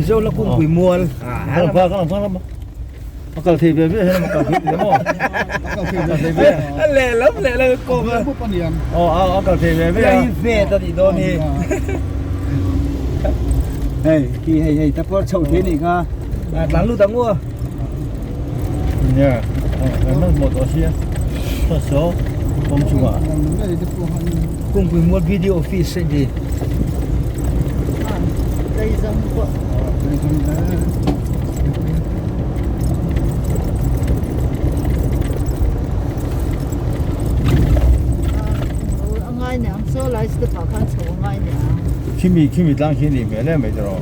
Mizo la kungpui mual. Ka pa ka pa lam. A kal thei ve ve hian a kal thei ve maw. A kal thei ve ve. A leh lam leh lam kawng a. Aw a a kal thei ve ve a. Hei ve ta nih dawn hi. Hei khi hei hei ta pawh chho thei nih kha. A tlan lut ang u a. Nia. Kan nan maw tawh sia. Saw saw awm chunga. Kungpui mual BD office a ni. Khimi khimi tlang khi ni hmel em mai tawh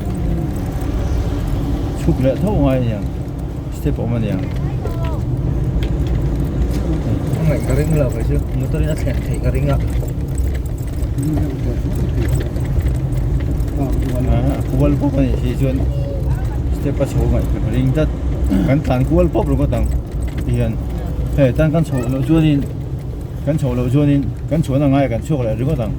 chhuk leh tho ngai aniang step awm aniang. A ngaih ka ring lo kei chu motor in a thlen theih ka ring a. A kual pawp a nih si chuan step a chho ngaih ka ring tlat kan tlan kual pawp ringawt ang tihian hei tan kan chhoh loh chuanin kan chhoh loh chuanin kan chhuahna ngaiah kan chhuak leh ringawt ang.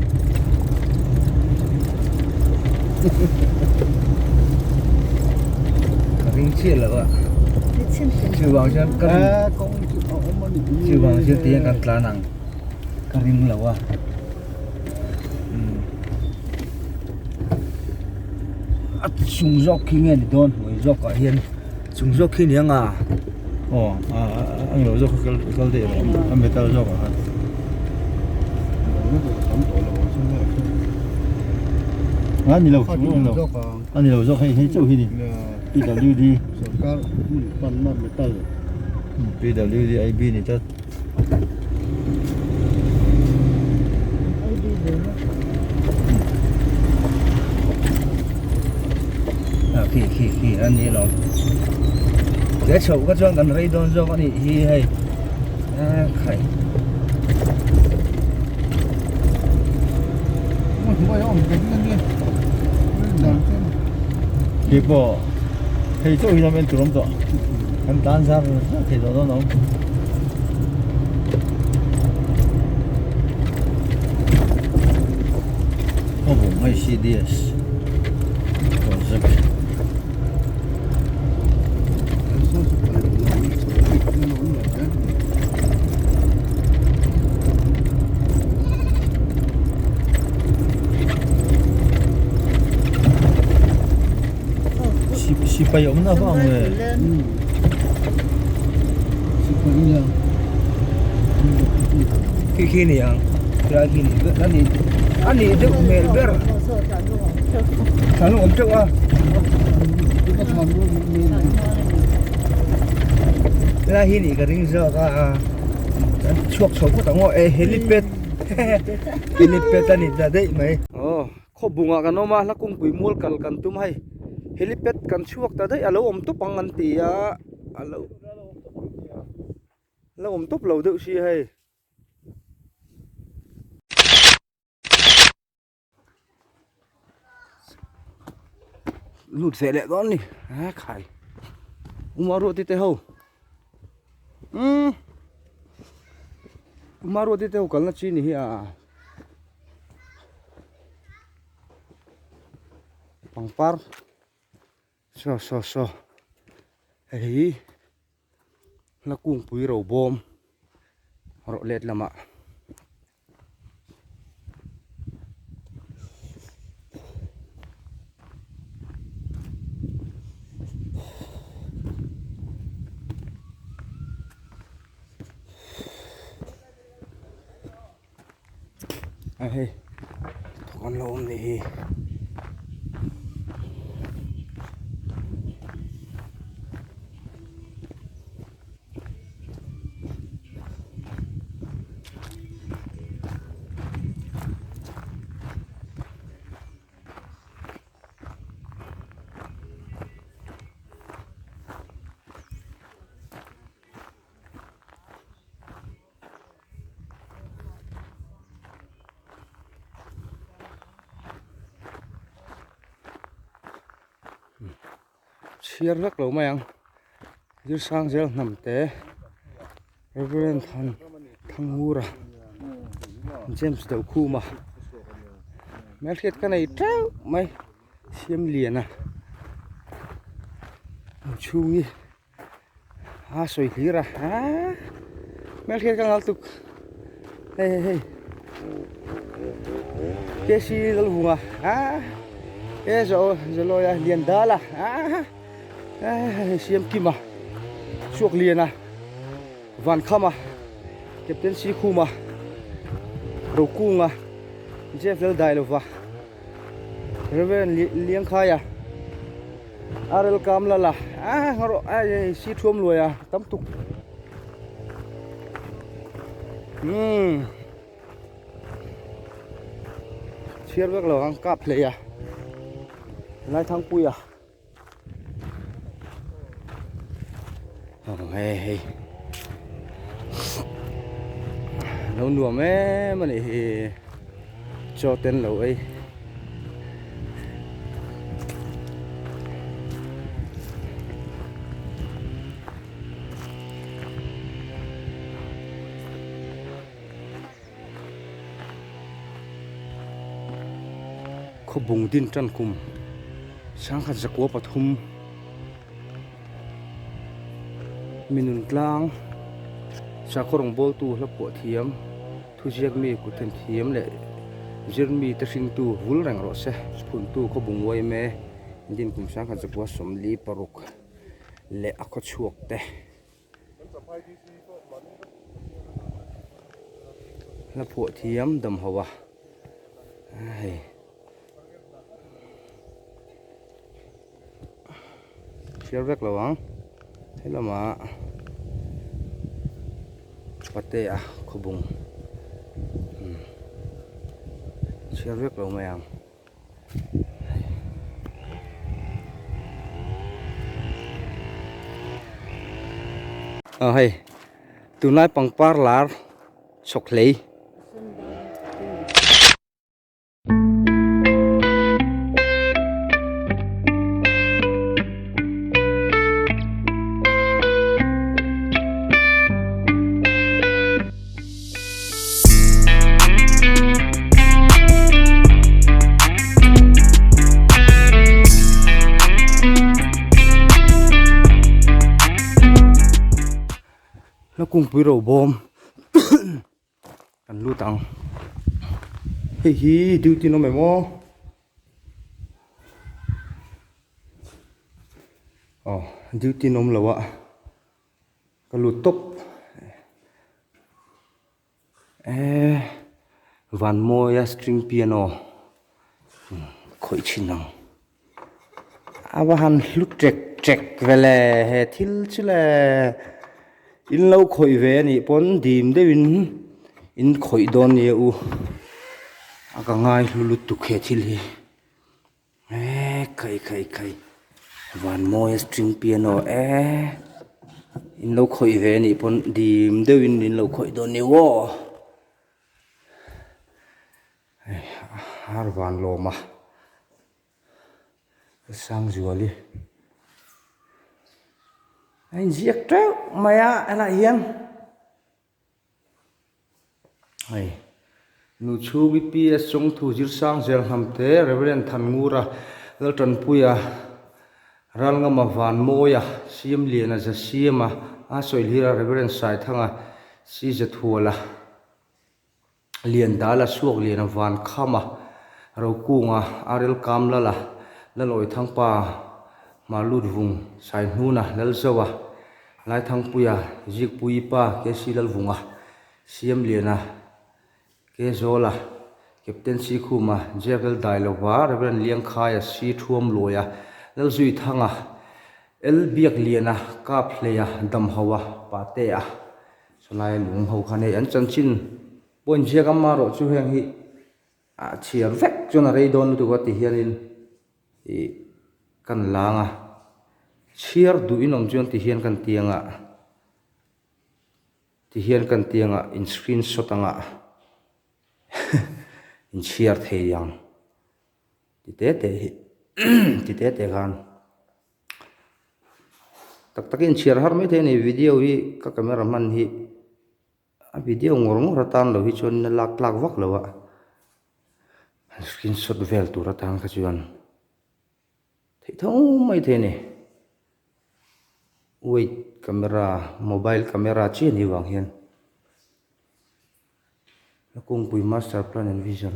Ka ring chiah lo a chuvang chuan ka ring chuvang chuan tihian kan tlan ang ka ring lo a a chung zawk khi nge ni dawn hnuai zawk ah hian chung zawk khi ni ang a. Aw a a ang lo zawk kha kal daih rawh a metal zawk ah khan. A ni lo chung lo a ni lo zawk hei hei chauh hi ni PWD PWD IB ni tlat. A khi khi khi a ni lo he chhoh kha chuan kan rei dawn zawk a nih hi hei a khai Khi pawh hei chauh hi lam en tur awm tawh kan tan zar zar thei tawh dawn a awm. Aw mai CDS project. Sipai awm na vang nge. Khi khi ni ang khilai khi ni a ni a nih deuh hmel ber thlan awm teuh a helai hi nih ka ring zawk a an chhuak chho phawt ang aw e helipad helipad a ni ta daih mai aw. Khaw bungah kan awm a hla kungpui mual kal kan tum hei helipad kan chhuak ta daih a lo awm tawp ang an ti a a lo lo awm tawp lo deuh si hei. Lut ve leh dawn a ni a khai uma ruati te ho umm uma ruati te ho kalna chi ni hi a. Pangpar saw saw saw hei hi hla kungpui ro bawm rawh let lamah a hei thawk an lo awm nih hi. Chhiar vek lo mai ang Zirsang zel hnam te Reverend Han Thangura James Dokhuma hmelhriat ka nei teuh mai Siamliana. Chhungi a sawi hlir a aa hmelhriat ka ngal tuk hei hei hei KC Lalvunga aa e zo Zalawia Liandala aa hei Siamkima Suakliana Vankhama Captain Sikhuma Rokunga Jeff Laldailova Reverend Liangkhaia Arel kam la la a ngaro a si thuam luai a tam tuk um chhiar vek lo ang kap hlei a lai thangpui a hei hei lo nuam em a nih hi chaw ten lo ei. Khawbung din tan kum sangkhat zakua pathum minun tlang sakhaw rawngbawltu hla phuah thiam Thuziak mi kut then thiam leh zir mi te hringtu vul reng rawh se. Phuntu khawbung uaime din kum sangkhat zakua sawmli paruk leh a khaw chhuak te. Hla phuah thiam dam ho a hei. Chhiar vek lo ang helamah pate a khawbung chhiar vek lo mai ang. Aw hei tunlai pangpar lar chhawk hlei. Hla kungpui ro bawm. Kan lut ang. Hei hi duty an awm em aw. Aw duty an awm lo a. Ka lut tawp. Eee Vanmawia string piano khawih thin ang. A va han hlu ṭek ṭek ve le he thil chu le in lo khawih ve a nih pawn dim deuhin in khawih dawn nia u a ka ngai hlu lutuk he thil hi eee khai khai khai van mawi a string piano eee in lo khawih ve a nih pawn dim deuhin in lo khawih dawn nia u aw. Har van lawm a Sangzuali a inziak teuh mai a helaiah hian hei nu chhungi PS Chawngthu Zirsang Zelhnam te Reverend Thanngura Laltanpuia Ralngama Vanmawia Siamliana Zasiama a sawihlira Reverend Saithanga Sizathuala. Liandala Suakliana Vankhama Rokunga Arel Kamlala Lalawithangpa Malutvung Saihnuna Lalzoa Laithangpuia Zikpuipa KC Lalvunga Siamliana Kezawla Captain Sikhuma Jevel Dailova Rev Liangkhaia C Thuamluaia Lalzuithanga L Biakliana Kaphleia Damhaua Patea Sawlai lung ho khan hei an chanchin pawh inziak a marawh chu heng hi ah chhiar vek chuan a rei dawn lutuk a ti hianin ih kan lang a chhiar duh in awm chuan ti hian kan tiang ah ti hian kan tiang ah in screenshot ang ah in chhiar thei ang ti te te hi ti te te khan. Tak takin chhiar har maithei a ni video hi ka camera hman hi a video ngawr ngawr atan lo hi chuan a lak tlak vak lo a screenshot vel tur atan kha chuan theih tho maithei a ni. Wait camera mobile camera chiah ni vang hian a kungpui master plan and vision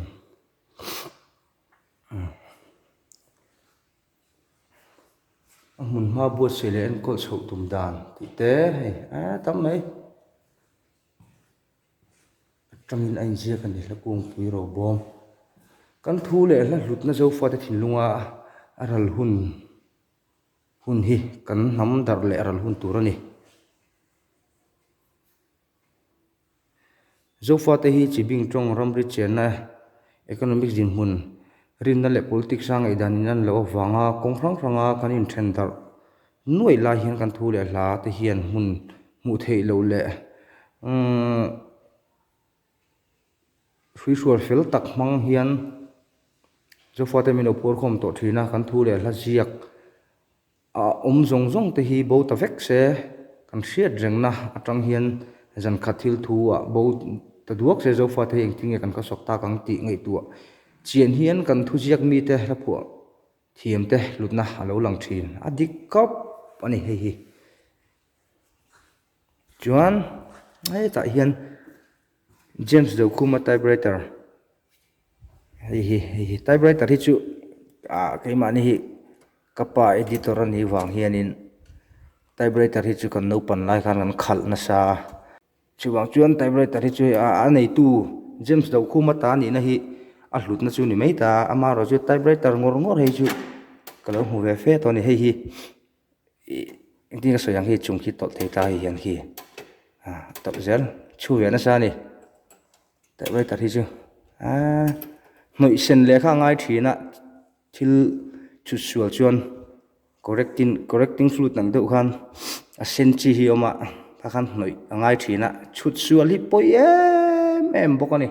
a hmun hma buatsaih leh enkawl chhoh tum dan tih te hei a tam mai atangin a inziak a ni hla kungpui ro bawm kan thu leh hla hlutna zofate thinlunga a ral hun. Hun hi kan hnam darh leh ral hun tur a ni. Zofate hi chibing tawng ramri chenna economics dinhmun rinna leh politics a ngaihdan in an loh avanga kawng hrang hranga kan inthen darh nuaih lai hian kan thu leh hla te hian hmun hmuh theih loh leh Hruihrual fel tak hmang hian Zofate min lo phuarkhawm tawh thin a, kan thu leh hla ziak a awm zawng zawng te hi bo ta vek se, kan hriat rengna atang hian zan khat thil thu ah bo ta duak se Zofate hi engtin nge kan khawsak tak ang tih ngaihtuah chian hian kan thu ziak mite hla phuah thiam te hlutna a lo lang thin a dik khawp a ni hei hi. Chuan hetah hian James Dokhuma typewriter hei hi hei hi typewriter hi chu ah keimahni hi ka pa editor a nih vang hianin typewriter hi chu kan naupan lai khan kan khalh nasa a chuvang chuan typewriter hi chu hei a neitu James Dokhuma ta nihna hi a hlutna chu ni mai ta a amaherawhchu typewriter ngawr ngawr hei chu ka lo hmu ve fe tawh a ni hei hi. Ih engtin ka sawi ang hi chung khi tawlh thei ta hei hian khi ah tawlh zel chhu ve nasa a ni typewriter hi chu ah hnawih sen leh kha a ngai thin a thil chhut sual chuan correcting correcting fluid ang deuh khan a sen chi hi a awm a tah khan hnawih a ngai thin a chhut sual hi pawi em em bawk a ni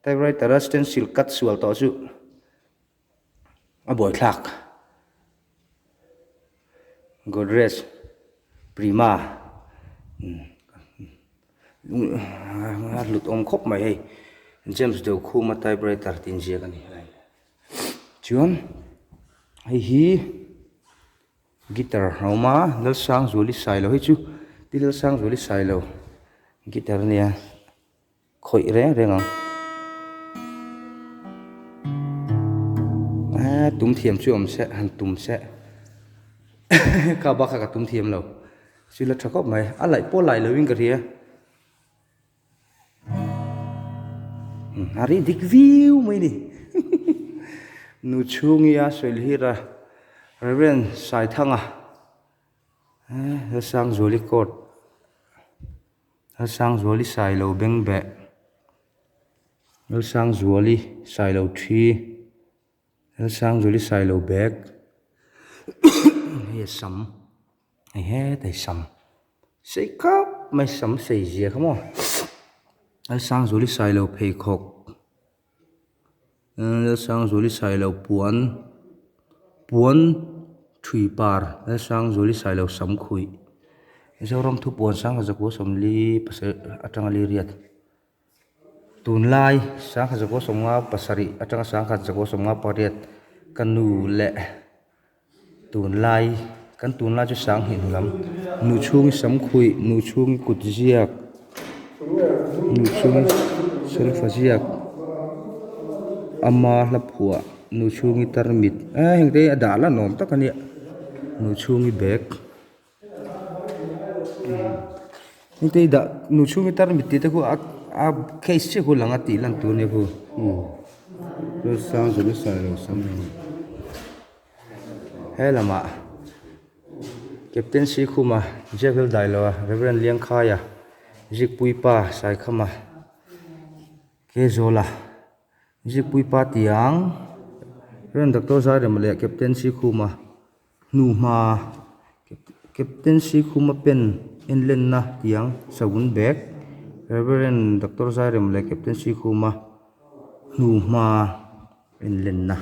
typewriter a stencil cut sual tawh chu. A buaithlak Godrej Prima a hlut awm khawp mai hei James Dokhuma typewriter tih inziak a ni chuan hei hi guitar a awm a Lalsangzuali Sailo hei chu Pi Lalsangzuali Sailo guitar a nia. Khawih reng reng ang. Aaa tum thiam chu awm se han tum se ka bak kha ka tum thiam lo chu la tha khawp mai a laih pawh laih lo in ka hria a ri dik viau mai ni nu chhungi a sawi hlir a Reverend Saithanga Lalsangzuali court. Lalsangzuali Sailo bengbeh, Lalsangzuali Sailo thi, Lalsangzuali Sailo bag hei a sam hei hetah hi sam sei khawp mai sam sei zia kha maw Lalsangzuali Sailo pheikhawk. Lalsangzuali Sailo puan puan thui par Lalsangzuali Sailo sam khuih Mizoram thu puan sangha zakua sawmli pasarih atanga li riat tunlai sangha zakua sawmnga pasarih atanga sangha zakua sawmnga pariat ka nu leh Tunlai, kan tunlai chu sanghnih hnu lam, nu chhungi sam khuih, nu chhungi kut ziak, nu chhungi solfa ziak, ama hla phuah, nu chhungi tarmit, eh heng te hi a dah lan awm tak a nia, nu chhungi bag. Heng te hi dah nu chhungi tarmit tih te khu a a case chiah khu lang a tih lan tur a nia khu. He lamah Captain Sikhuma, Jack Laldailoa, Rev Liangkhaia, Zikpuipa, Saikhama, Kezawla, Zikpuipa Tiang, Rev Doctor Zairema leh Captain Sikhuma hnuhma, Captain Sikhuma pen enlenna tiang savun bag, Rev Doctor Zairema leh Captain Sikhuma hnuhma enlenna.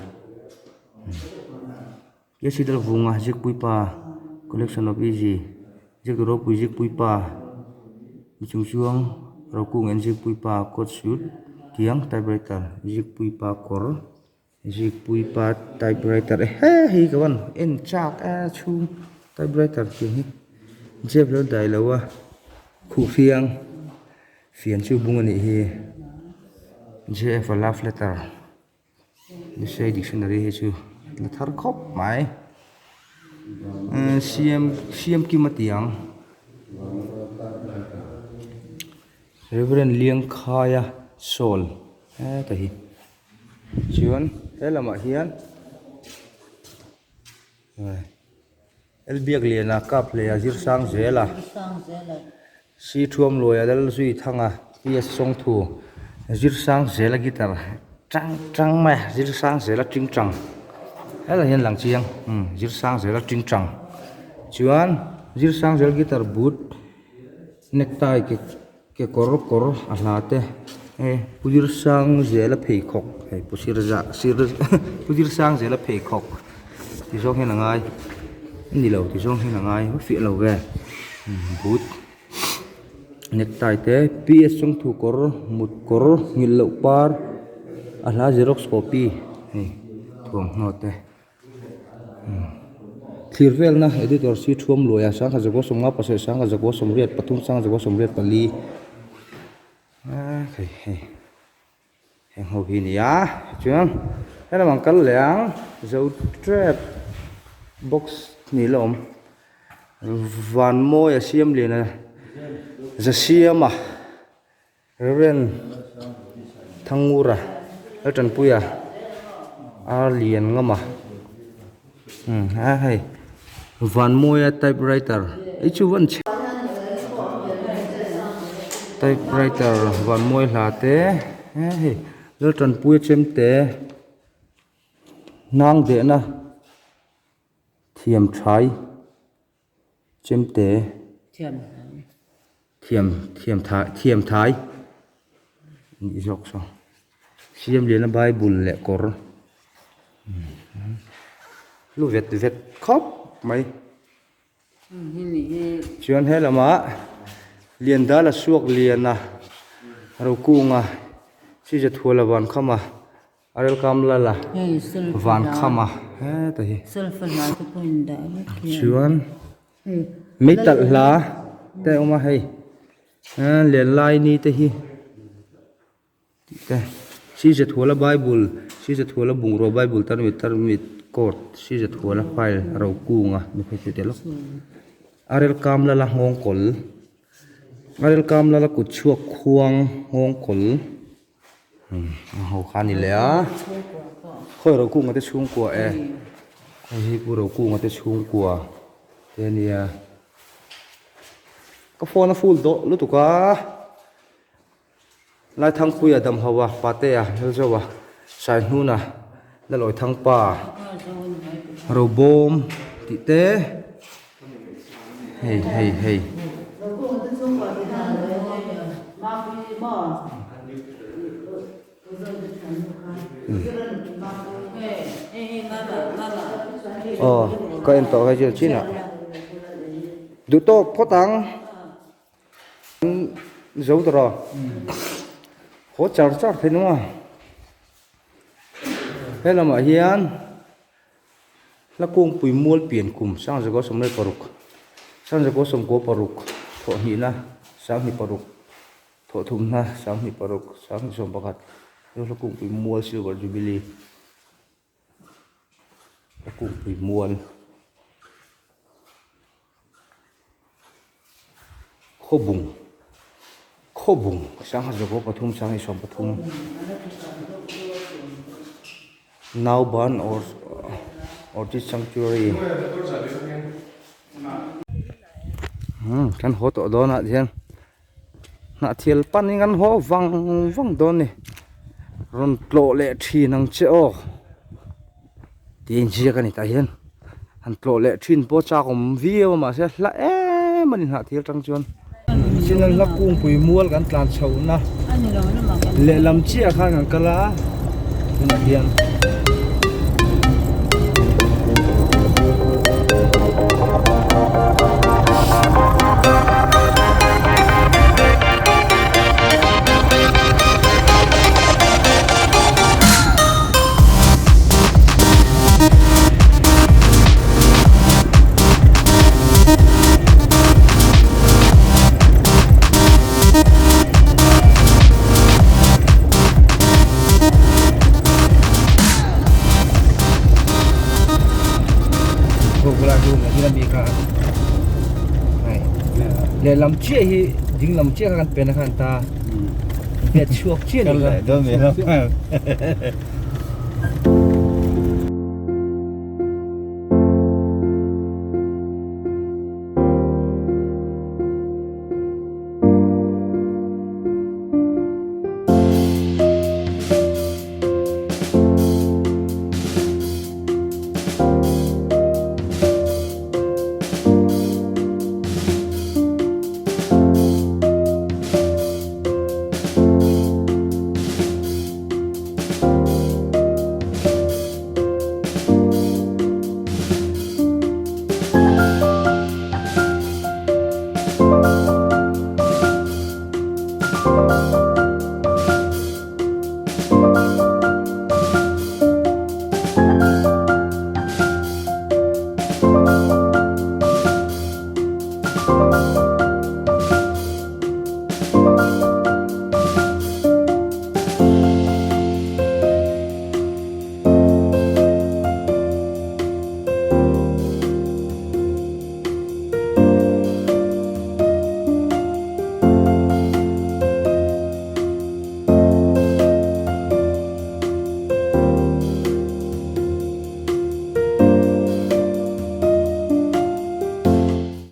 He sidal vunga Zikpuipa collection of easy Zik ropui Zikpuipa mi chung chuang rokung en Zikpuipa coat suit tiang typewriter Zikpuipa kawr Zikpuipa typewriter he hei ka van en chak e chhung typewriter tih hi. Jep lo dai lo a khuh fiang fian chu bung a nih hi JF a love letter Lusei dictionary hi chu la thar khawp mai siam siam kim a ti ang Reverend Liangkhaia sawl heta hi chuan he lamah hian. Elbiak Liana kap hlei a zir sang zel a, Si Thuam Luaia Lal Zui Thanga PS Sawngthu zir sang zel a guitar tang tang mai a, zir sang zel a ting tang helai hian lang chiang umm zir sang zel a ting tang chuan zir sang zel guitar but necktie ke kekawr kawr a hla te hei pu zir sang zela pheikhawk hei pu sir za sir pu zir sang zela pheikhawk ti zawng hian a ngai a ni lo ti zawng hian a ngai a fiah lo ve but necktie te PS chawngthu kawr mut kawr nghilh loh par a hla xerox copy hei thuamhnaw te. Thlir velna editor si thuam luaia sangha zakua sawmnga pasarih sangha zakua sawmriat pathum sangha zakua sawmriat pali ah hei hei heng ho hi a ni a chuan helam ang kal leh ang zo trap box ni la awm van mawi a siam lian a za siam a. Reverend Thangura Laltanpuia a lian ngam a umm a hei Vanmawia typewriter ei chu van chhe typewriter Vanmawia hla te he hei Laltanpuia chemte hnang dehna thiam thai. Chemte thiam thiam thai thiam thai nih zawk saw siam lian a bible leh kawr lu vet vet khawp mai chuan he lamah Liandala suak liana Rokunga Sizathuala Vankhama. A rel kam la la van kham a heta hi chuan mei talh hla te a awm a hei len lai ni te hi tih te Sizathuala bible Sizathuala bungrua bible tarmit tarmit coat Sizathuala file rokunga ni phei chu teh lawk a rel kam la la nghawng kawl a rel kam la la kut chhuak khuang nghawng kawl. A ho kha a ni leh a khawi Rokunga te chhungkua e hei hi pu Rokunga te chhungkua te a nia ka phone a full dawh lutuk a Laithangpuia Damhoa Patea Lalzoa Saihnuna Lalawithangpa Robawm tih te. Hei hei hei. Aw ka en tawh hei chu chinah duh tawk phawt ang zo ta rawh haw char char thei nung a helamah hian. Hla kungpui mual pian kum Sangzakaw sawmlai paruk, Sangzakaw sawmkua paruk, thawh hnihna, Sanghnih paruk, thawh thumna, Sanghnih paruk, Sanghnih sawm pakhat, Hla kungpui mual Silver Jubilee, Hla kungpui mual Khawbung Khawbung Sangha pathum Sanghnih 13 Nauban or Orchid Sanctuary umm kan haw tawh dawn ah hian hnahthial panin kan haw vang vang dawn a ni rawn tlawh leh thin ang che aw. Tih inziak a ni tah hian han tlawh leh thin pawh chak awm viau a mahse hla em a ni hnah thil atang chuan chin an hla kungpui mual kan tlan chhohna lehlam chiah khan kan kal a tunah hian. kha hei lehlam chiah hi ding lam chiah kha kan pen a khan ta bet chhuak chiah a ni kha.